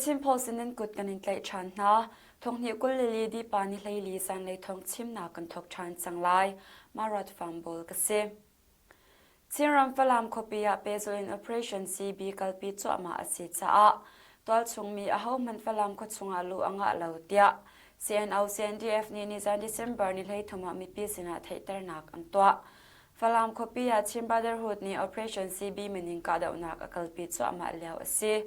The Chin Post in nan kut kan in tlaih ṭhan hna. Thonghnih 22 dipa ni 14 zanlei thawng chimnak kan thawk ṭhan cang lai. Marat Fambol ka si. Chinram Falam khuapi ah pehzulh in Operation CB kalpi cuahmah a si caah tualchung mi ahohmanh Falam khuachung ah luh a ngah lo tiah CNO CNDF nih nizan December ni 13 ah mipi sinah theihternak an tuah. Falam khuapi ah Chin Brotherhood nih Operation CB min in kahdohnak a kalpi cuahmah lio a si.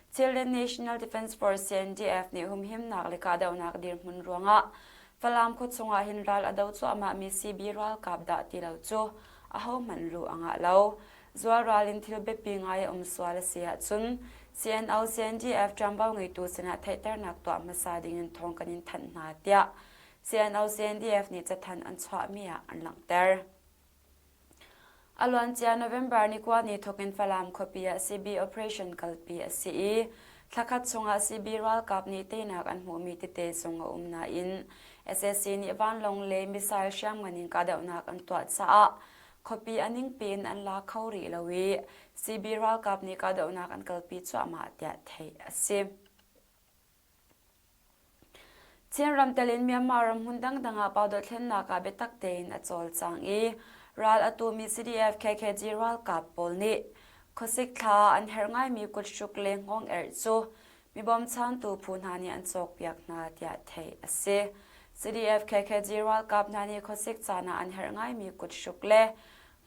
Chinland National Defense Force CNDF nih humhimnak le kahdohnak dirhmun ruangah Falam khuachung ah hin ral a do cuahmahmi CB ralkap dah ti lo cu ahohmanh luh a ngah lo. Zual ral in thil biapi ngai a um sual a si ahcun CNO CNDF ṭuanvo ngeitu sinah theihternak tuah hmasa ding in thawng kan in thanh hna tiah CNO CNDF nih cathanh an chuahmi ah an langhter. A luancia November ni kua ni thawk in Falam khuapi ah CB operation kalpi a si i thlakhat chungah CB ralkap nih teinak an hmuhmi tete zong a um nain sac nih vanlawng le missile hriamngan in kahdohnak an tuah caah khuapi a ningpi in an la kho rih lo i CB ralkap nih kahdohnak an kalpi cuahmah tiah theih a si. Chinram tel in Myanmar ram hmun dangdang ah paudothlennak ah biatak tein a cawlcang i ral a tumi CDF KKG ralkap pawl nih khuasik thla an herh ngaimi kuthruk le hngawng erh cu mi bawmchantu phu hna nih an cawkpiak hna tiah theih a si. CDF KKG ralkap hna nih khuasik caan ah an herh ngaimi kuthruk le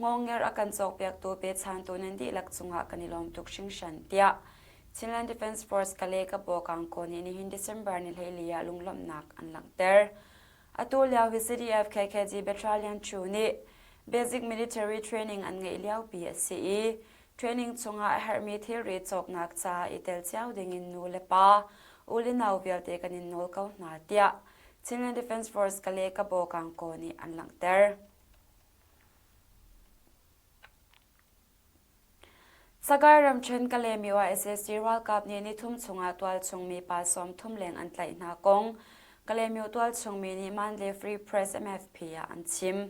Hngawnger a kan cawkpiaktu pechantu nan dihlak cungah kan i lawm tuk hringhran tiah Chinland Defence Force Kale Kabaw Kangkaw nih nihin December ni 14 ah lunglawmhnak an langhter. Atu lio hi CDF KKG Battalion 2 nih Basic Military Training an ngeih liopi a si i training chungah a herhmi thilri cawknak caah i tel cio dingin nu le pa, u le nau vialte kan in nawl ko hna tiah Chinland Defence Force Kale Kabaw Kangkaw nih an langhter. Sagaing ramṭhen Kalaymyo ah sac ralkap nih nithum chungah tualchung mi pa 30 leng an tlaih hna kong Kalaymyo tualchung mi nih Mandalay Free Press MFP ah an chim.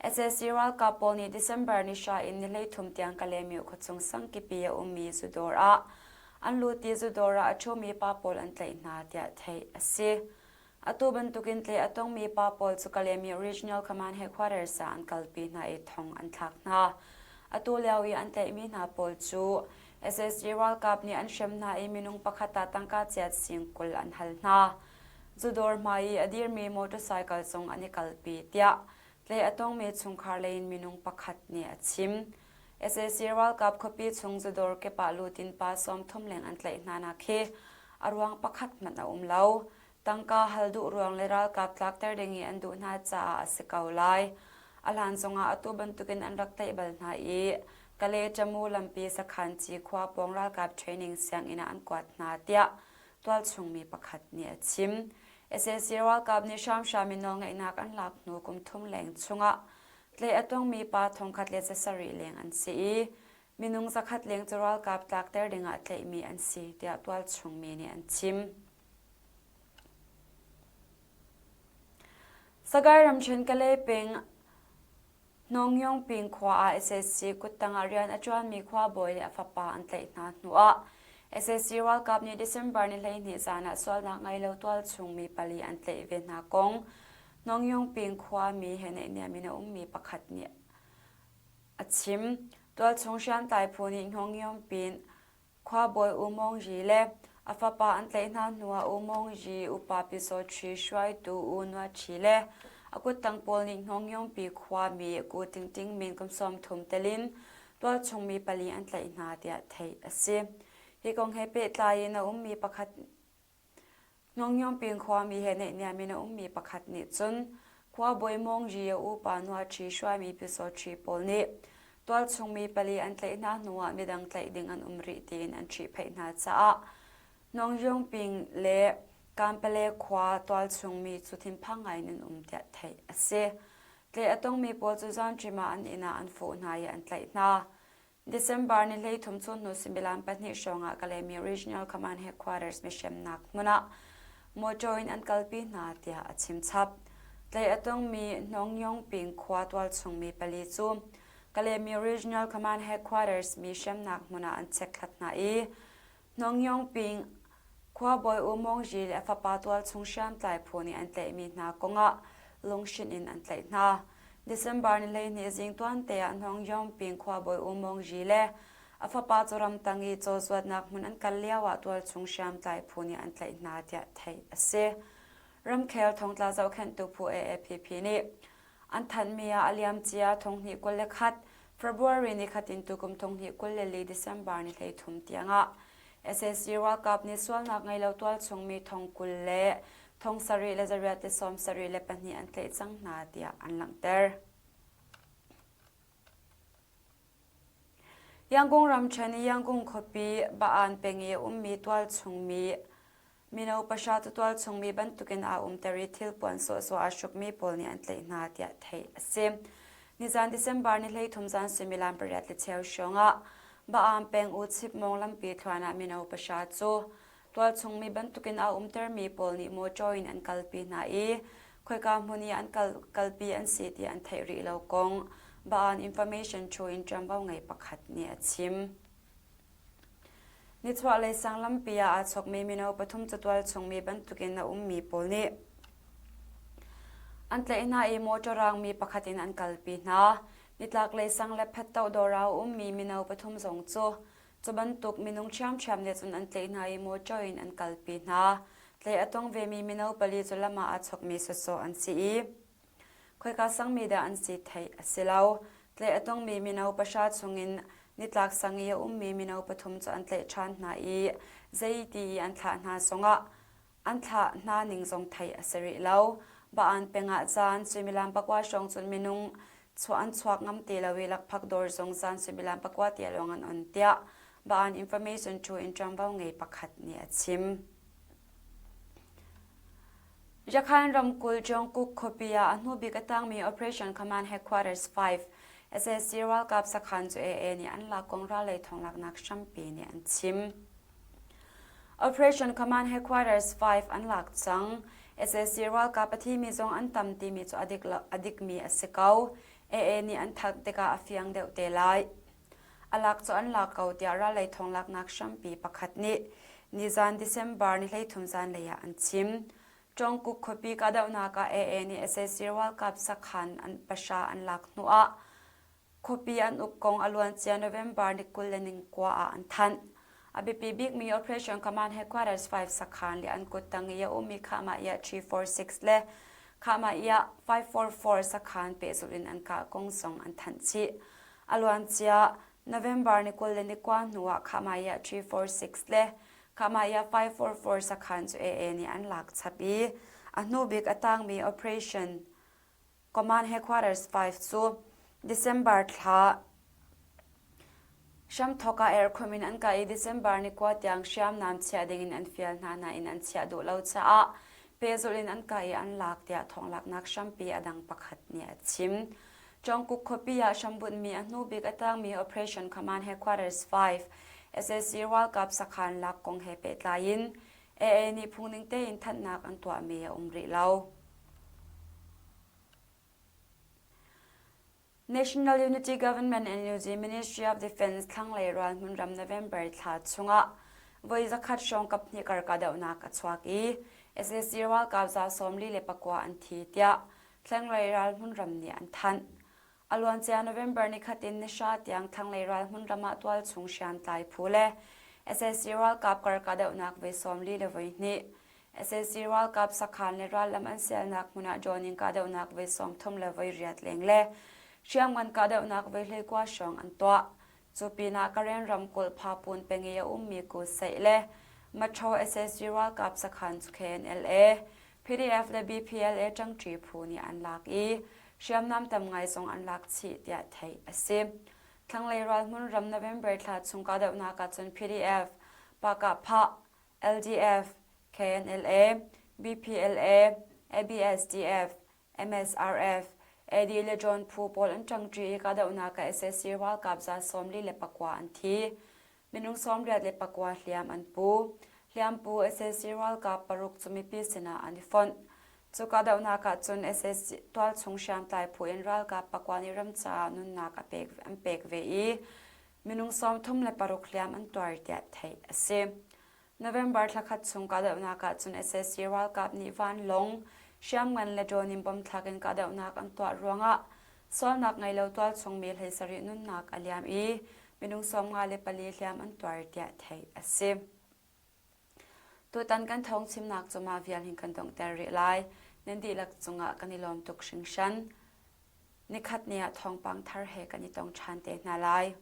Sac ralkap pawl nih December ni hra in ni 13 tiang Kalaymyo khuachung sangkipi a ummi zudawr ah an lut i zudawr ah a ṭhumi pa pawl an tlaih hna tiah theih a si. Atu bantukin tleh a tongmi pa pawl cu Kalaymyo Regional Command Headquarters ah an kalpi hna i thong an thlak hna. Atu lio i an tlaihmi hna pawl cu SSG ralkap nih an hrem hna i minung pakhat ah tangka chiat sing 20 an hal hna. Zudawr hmai i a dirmi motorcycle zong an i kalpi tiah tleh a tongmi chungkhar lei in minung pakhat nih a chim. Sac ralkap khuapi chung zudawr kip ah lut in pa 30 leng an tlaih hna nak hi a ruang pakhat hmanh a um lo. Tangka hal duh ruang le ralkap tlakter ding i an duh hna caah a si ko lai. A hlan zongah atu bantukin an rak tlaih bal hna i Kale Tamu lampi sakhan ci khua pawng ralkap training sianginn ah an kuat hna tiah tualchung mi pakhat nih a chim. Sac ralkap nih hramhram in nawlngeihnak an lak hnu kum thum leng chungah Tlaih a tongmi pa 1700 leng an si i minung 100 leng cu ralkap tlakter dingah tlaihmi an si tiah tualchung mi nih an chim. Sagaing ramṭhen Kalay peng Hnongyongping khua ah sac kuttang ah rian a ṭuanmi khuabawi le a fapa an tlaih hna hnuah sac ralkap nih December ni 12 zan ah sualnak ngei lo tualchung mi pali an tlaih ve hna kong Hnongyongping khuami he naihniam in a ummi pakhat nih a chim. Tualchung hriamtlai phu nih Hnongyongping khuabawi U Mawng Yi le a fapa an tlaih hna hnuah U Mawng Yi upa Pyisawṭhi hruaitu U Nua Ṭhi le a kuttang pawl nih Hnongyongpi khuami Ku Ting Ting min kum 30 tel in tualchung mi pali an tlaih hna tiah theih a si. Hi kong he pehtlai in a ummi pakhat Hnongyongping khuami he naihniam in a ummi pakhat nih cun khuabawi Mawng Yi a upa Nuaṭhi hruaimi Pyusawṭhi pawl nih tualchung mi pali an tlaih hna hnuah midang tlaih ding an um rih tiin an ṭhihphaih hna caah Hnongyongping le Kanpale khua tualchung mi cu thinphang ngaiin an um tiah theih a si. Tlaih a tongmi pawl cu zaanṭim ah an inn ah an fuh hna i an tlaih hna. December ni 13 chun hnu suimilam pahnih hrawngah Kalaymyo Regional Command Headquarters mihremnak hmun ah motor in an kalpi hna tiah a chim chap. Tlaih a tongmi Hnongyongping khua tualchung mi pali cu Kalaymyo Regional Command Headquarters mi hremnak hmun ah an chekhlat hna i Hnongyongping. Khuabawi U Mawng Zhi le a fapa tualchung hriamtlai phu nih an tlaihmi hna kongah lunghrinh in an tlaih hna. December ni 12 zing tuante ah Hnawng khuabawi U Mawng Zhi le a fapa cu ramtang i caw zuatnak hmun an kal lioah tualchung hriamtlai phu nih an tlaih hna tiah theih a si. Ramkhel thongtla zohkhenhtu phu AAPP nih an thanhmi ah a liamcia 2021 February ni khat in tukum 2024 December ni 13 tiangah sac ralkap nih sualnak ngei lo tualchung mi thong 20 le thong sarih le zariat le sawm sarih le pahnih an tlaih cang hna tiah an langhter. Yangon ramṭhen i Yangon khuapi Baan peng i a ummi tualchung mi mino pahra cu tualchung mi bantukin aa umter i thilpuan sawhsawh aa hrukmi pawl nih an tlaih hna tiah theih a si. Nizan December ni 13 zan suimilam pariat le cheu hrawngah Baan peng U Chip Mawng lampi thluan ah mino pahra cu tualchung mi bantukin aa umtermi pawl nih mawṭaw in an kalpi hna i khoika hmun i an kalpi an si ti an theih rih lo kong Baan Information Thu in ṭuanvo ngei pakhat nih a chim. Nichuahlei sang lampi ah aa chawkmi mino pathum cu tualchung mi bantukin a ummi pawl nih an tlaih hna i mawṭaw raangmi pakhat in an kalpi hna. Nitlaklei sang le phettoh dawr ah a ummi mino pathum zong cu Cu bantuk minung ṭhiamṭhiam nih cun an tlaih hna i mawṭaw in an kalpi hna. Tlaih a tong vemi mino pali cu lam ah aa chawkmi sawsawh an si i khoika sangmi dah an si theih a si lo. Tlaih a tongmi mino pahra chungin nitlak sang i a ummi mino pathum cu an tlaih ṭhan hna i zeiti i an thlah hna zongah An thlah hna ning zong theih a si rih lo. Baan peng ah zan suimilam pakua hrawng cun minung chuah an chuak ngam ti lo i lakphak dawr zong zan suimilam pakua tia lawng an on tiah Baan Information Thu in ṭuanvo ngei pakhat nih a chim. Yakhan ramkulh Jungkook khuapi ah a hnubik a tangmi Operation Command Headquarters 5 sac ralkap sakhan cu AA nih an lak kong rallei thawnglaknak hrampi nih an chim. Operation Command Headquarters 5 an lak cang. Sac ralkap a thimi zong an tam timi cu a dikmi a si ko. AA nih an that tikah a fiang deuh te lai. A lak cu an lak ko tiah rallei thawnglaknak hrampi pakhat nih nizan December ni 13 zanlei ah an chim. Tawngkuk khuapi kahdohnak ah AA nih sac ralkap sakhan an pahra an lak hnuah Khuapi an uk kong a luancia November ni 29 ah an thanh. A biapi bikmi Operation Command Headquarters 5 sakhan le an kuttang i a ummi Khahmah 346 le Khahmah 544 sakhan pehzulh in an kah kong zong an thanh chih. A luancia November ni 29 hnuah Khahmah 346 le Khahmah 544 sakhan cu AA nih an lak chap i a hnu bik a tangmi Operation Command Headquarters 5 cu December thla hramthawk ah erhkhum in an kah i December ni kua tiang hriamnam chiah dingin an fial hna nain an chiah duh lo caah pehzulh in an kah i an lak tiah thawnglaknak hrampi a dang pakhat nih a chim. Jungkook khuapi ah hrambunhmi a hnu bik a tangmi Operation Command Headquarters 5 sac ralkap sakhan lak kong he pehtlai in AA nih phungning tein thanhnak an tuahmi a um rih lo. National Unity Government NUG Ministry of Defense thlanglei ral hmunram November thla chungah voi zakhat hrawng kaphnih kar kahdohnak a chuak i sac ralkap za 44 an thi tiah thlanglei ral hmunram nih an thanh. A luancia November nikhat in nihra tiang thlanglei ral hmunram ah tualchung hriamtlai phu le sac ralkap kar kahdohnak voi 40 le voi hnih sac ralkap sakhan le rallam an sialnak hmun ah drone in kahdohnak voi 30 le voi riat leng le hriamngan kahdohnak voi 19 hrawng an tuah. Cu pinah Karen ramkulh Phapun peng i a ummi Kusaih le Maṭho sac ralkap sakhan cu KNLA, PDF le BPLA ṭangṭi phu nih an lak i hriamnam tam ngai zong an lak chih tiah theih a si. Thlanglei ralhmun ram November thla chung kahdohnak ahcun PDF, Pakah-phah, LDF, KNLA, BPLA, ABSDF, MSRF, AD le John phu pawl an ṭangṭi i kahdohnak ah sac ralkap za 44 an thi. Minung 84 hliam an pu. Hliampu sac ralkap paruk cu mipi sinah an i fonh. Cu kahdohnak ah cun sac tualchung hriamtlai phu in ralkap pakua nih ram caah nunnak a pek, an pek ve i minung 36 hliam an tuar tiah theih a si. November thlakhat chung kahdohnak ahcun sac ralkap nih vanlawng, hriamngan le drone in bomb thlak in kahdohnak an tuah ruangah sualnak ngei lo tualchung mi 17 nunnak a liam i minung 54 hliam an tuar tiah theih a si. Tutan kan thawng chimnak cu mah vial hin kan donghter rih lai. Nan dihlak cungah kan i lawm tuk hringhran. Nikhat ni ah thawngpang thar he kan i tong ṭhan te hna lai.